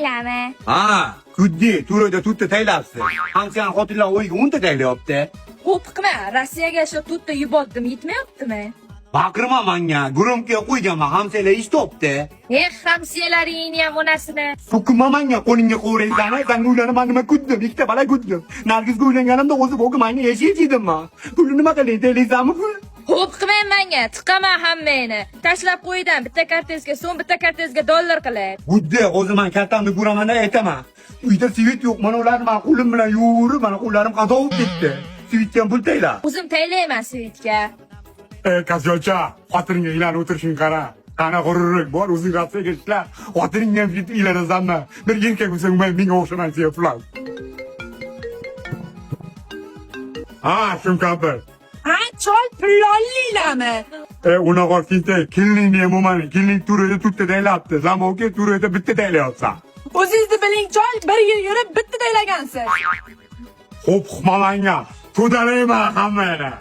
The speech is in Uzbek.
Pullilarmi? Ha, kuddi, to'rayda to'rtta taylabsiz. Hamsiyani xotinlar oyiga 10 ta taylayapti. Xo'p qilma, Rossiyaga ishlab to'rtta yubordim, yetmayaptimi? Baqirma manga, gurumga qo'yganman, hamsiyalar ish topdi. Eh, hamsiyalaringni ham onasini. So'kinma manga, qo'lingga qo'raysan, sanga uylanib man nima kutdim, ikkita bola kutdim. Nargizga uylanganimda o'zi bo'gi manga yashaychi edim man. Pulni nima qiling, taylaysanmi pul? Xo'p qilmang menga, tiqaman hammangni. Tashlab qo'ydan bitta kartezga so'm, bitta kartezga dollar qilib. Guddi, o'zi man kartamni ko'raman da aytaman. Uyda svet yo'q, mana ularni man qo'lim bilan yuvib, mana qo'llarim qazo bo'lib ketdi. Svetga ham pul tayla. O'zim taylayman svetga. Ey kazyocha, xotiningga uylanib o'tirishing qara. Qana g'ururlik bor, o'zing Rossiyaga ishla. Xotiningga ham ketib uylanasanmi? Bir erkak bo'lsang, men menga o'xshamaysan pullar. Ha, shum kampir. Ha, chol pulollilarmi? E, unaqa finta, keliningni ham bo'lmadi. Kelining turida to'rtta taylabdi. Zamoki turida bitta taylayapsan. O'zingizni biling chol, bir yil yurib bitta taylagansiz. Xo'p, xumalanga. To'dalayman hammani.